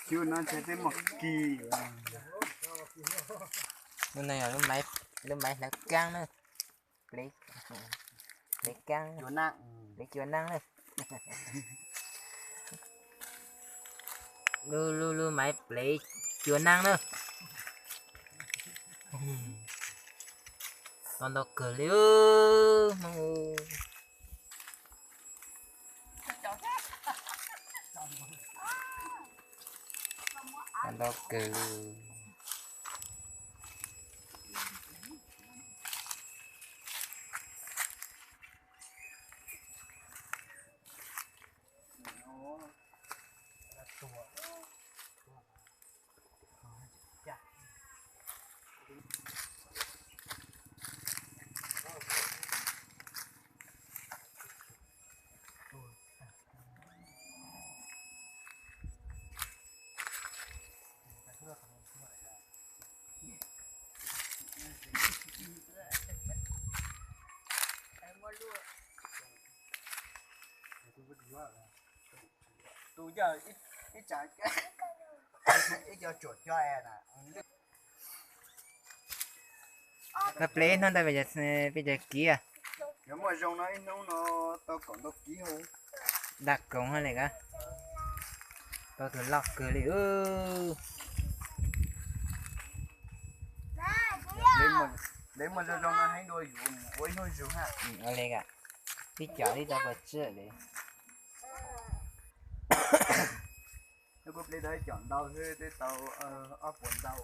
Cua no ntshe twb muaj kis. Lub no yog lub maiv hlawv kaab na. Plev kaab, plev cua naab na. Lub, lub, lub maiv plev cua naab na. Tau ntau kawg li Hmoob. Tau ntau kawg li. Tus yawg ib, ib co tsuam cov es na. Koj plev hnub ntawd peb cov kiv. Yuav muaj zoo no ib hnub no tau kaum ntau kiv hauv. Daj koog hab li ka. Tau tus loj kawg li. Plev muaj zoo zoo no heev dua yus mus ua ib hnub zug hab. Ua li ka. Tib cov tib tau puas tsawg li. Kuv plev tau ib cov ntau xwb twb tau ob puas ntau.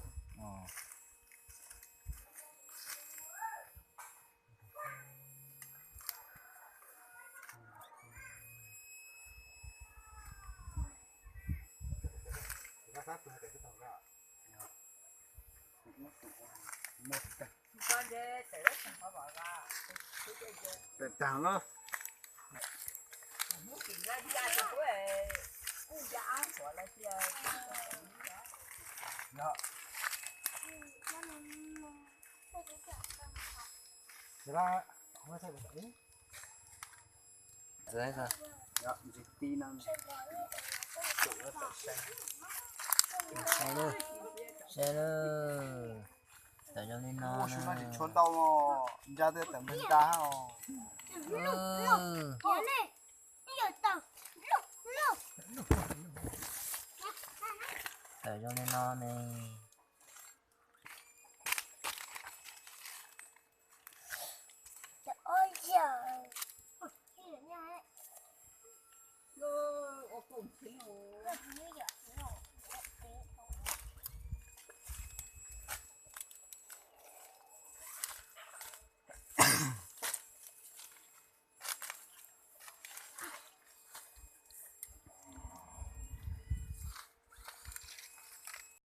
Tawm taag los. Saib lawm, saib lawm. Tawm zoo li no na. Tawm zoo li no ne.